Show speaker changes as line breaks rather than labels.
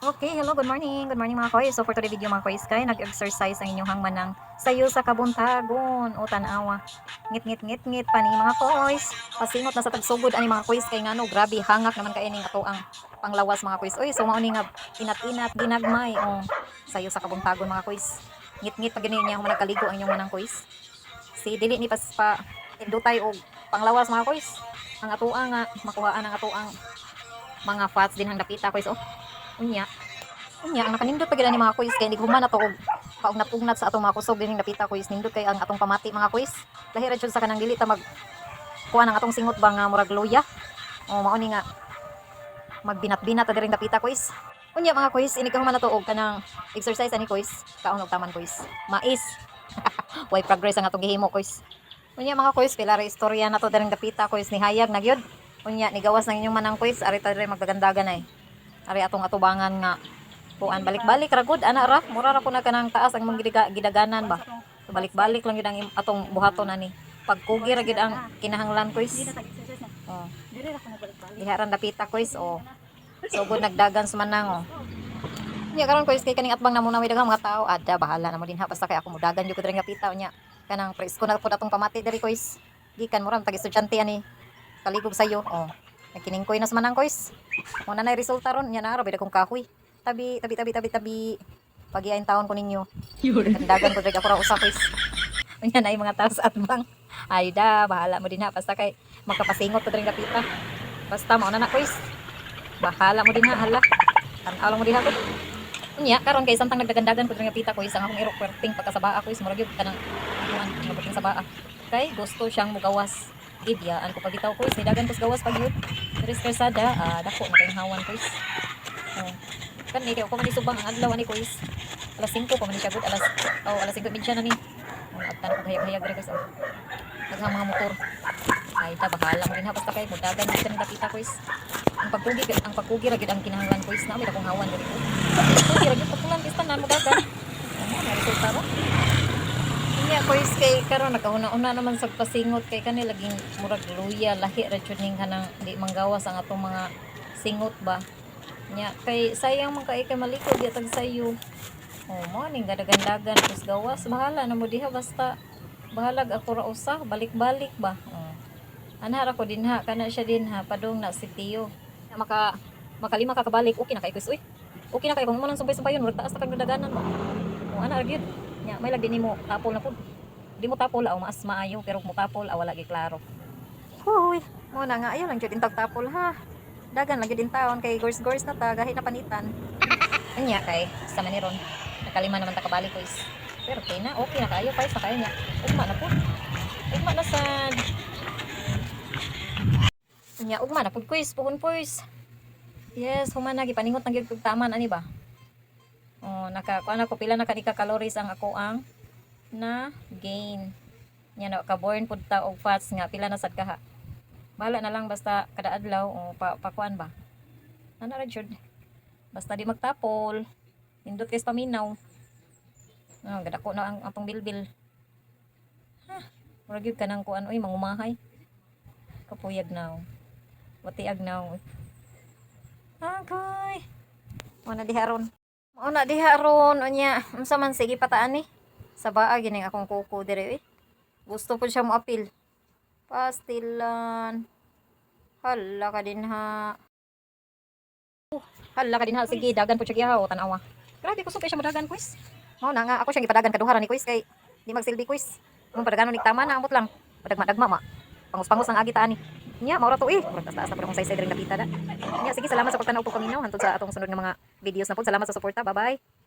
Okay, hello, good morning. Good morning, mga koy. So for today video, mga koys, kay nag-exercise ang inyong manang sayo sa kabuntagon o tan-awa. Ngit ngit ngit ngit pa ni, mga koys. Pasingot na sa tagsugod ani, mga koys, kay ngano grabe hangak naman kay ning ato ang panglawas, mga koys. Oy, so mao ni nga inat-inat ginagmay o sayo sa kabuntagon, mga koys. Ngit ngit pa gani niya human nagkaligo ang inyong manang, koys. Si dili ni pas pa tindutay og panglawas, mga koys. Ang atoa nga makuhaan ang atoang mga fats din hang dapita, koys, oh. Unya, unya ang nakanindot pa gyud ani, mga kuys, kay hindi human na to og paugnat-ugnat sa atong mga kusog dinhing dapita, kuys. Nindot kay ang atong pamati, mga kuys. Lahi ra jud sa kanang dili ta mag kuha ng atong singot ba nga murag luya. O mao ni nga magbinat-binat ta diring dapita, kuys. Unya, mga kuys, ini ka human na to og kanang exercise ani, kuys. Kaon og taman, kuys. Mais. Way progress ang atong gihimo, kuys. Unya, mga kuys, pila ra istorya na to diring dapita, kuys, ni hayag na gyud. Unya ni gawas ng inyong manang, kuys, ari ta diri magdagandagan ay. Ari atong atubangan nga kuan, balik-balik ra gud ana ra, mura ra ko na kanang taas ang mong gidaganan ba. So, balik-balik lang gyud ang atong buhaton ani. Pagkugi ra gyud ang kinahanglan, kuys.
Hindi na tag-exercise na.
Oh,
Diri ra ko nagbalik-balik.
diha ra dapita, kuys, oh. So good nagdagan sa manang, oh. Nya karon, kuys, kay kaning atbang namo na may daghang mga tao, ada bahala na mo dinha basta kay ako mudagan jud ko diri nga pita. Unya kanang presko na pud atong pamati diri, kuys. Gikan mura tag estudyante ani kaligog sayo, oh. Nagkiningkoy na sa manang, kuys. Mo na nay resulta ron nya na ra kong kahoy. Tabi tabi tabi tabi tabi. Pagiain taon ko ninyo. Dandagan ko diri, ako ra usa, kuys. Unya na mga tao sa atbang. Ay da, bahala mo dinha basta kay makapasingot ko diri dapita. Basta mao na na, kuys. Bahala mo dinha, hala. Tan-aw lang mo dinha ko. Unya karon kay samtang nagdagandagan ko diri nga pita, kuys, ang akong irok perting pagkasabaa, kuys, murag gyud kanang kuan nga sa baa. Kay gusto siyang mugawas. Gibiyaan ko pagitaw, kuys, nidagan ko sa gawas pag yun. Diri sa kalsada, ah, dako na kayong hawan, kuys. Oh. Kani kay ako man isubang ang adlaw ani, kuys. Alas 5 pa man ni siya gud, alas oh, alas 5:30 na ni. Oh, agtan ko hayag-hayag diri, kuys. Oh. Daghang mga motor. Ay ta, bahala mo dinha basta kay mudagan dito ng dapita, kuys. Ang pagkugi ra gyud ang kinahanglan, kuys, na may akong hawan diri ko. Pagkugi ra gyud pagkulan kis tanan mudagan. Ano na resulta ro? Unya, kuys, kay karon nagkauna-una naman sa pasingot kay kani laging murag luya, lahi ra jud ning kanang di manggawas ang atong mga singot ba. Nya kay sayang man kay kay malikod di tag sayo. Oh, mo ning gadagandagan kus gawas, bahala na mo diha basta bahalag ako ra usa, balik-balik ba. Oh. Anha ra ko dinha, kana siya dinha padung na si Tio. Maka makalima ka kabalik, okay na kay, kuys, uy. Okay na kay kung mo nang sumpay-sumpayon, murag taas na kag daganan ba. Oh, ana ra gyud. Nya may lag di nimo tapol na pud. Di mo tapol aw mas maayo, pero kung mo tapol aw wala gi klaro. Huy, mo na nga ayo lang jud intag tapol ha. Dagan lang jud taon kay gors-gors na ta gahi na panitan. Unya kay sa maniron nakalima naman ta kabalik, kuys. Pero okay na kaayo, pais na kaayo niya. Ugma na pud. Ugma na sad. Unya ugma na pud, kuys, puhon kuys. Yes, human na gipaningot na gyud kog taman ani ba. Oh, naka kuan ako pila na kanika calories ang ako ang na gain. Nya na ka burn pud ta og fats nga pila na sad kaha. Bahala na lang basta kada adlaw o pa pakuan ba. Ana ra jud. Basta di magtapol. Nindot kay sa paminaw. Ah, gadako na ang atong bilbil. Ha, murag gyud kanang kuan oy, mangumahay. Kapuyag now. Watiag now. Agay. Mo na diha ron. Mao na diha ron unya. Unsa man sige pataan ni. Sa baa gining akong kuko dire eh. Gusto po siya mo apil. Pastilan. Hala ka din ha. Hala ka din ha. Sige, dagan po siya gihaw. Tanawa. Grabe, kusog kay siya modagan, kuys. Mao na nga, ako siyang gipadagan kaduha ra ni, kuys, kay di magsilbi, kuys. Kung padaganon ni tama na, amot lang. Padagma-dagma ma. Pangos-pangos ang agi ta ani. Nya, mao ra to eh. Murag taas-taas na pud akong saysay diri dapita da. Nya, sige, salamat sa pagtanaw po paminaw hantod sa atong sunod nga mga videos na pud. Salamat sa suporta. Bye-bye.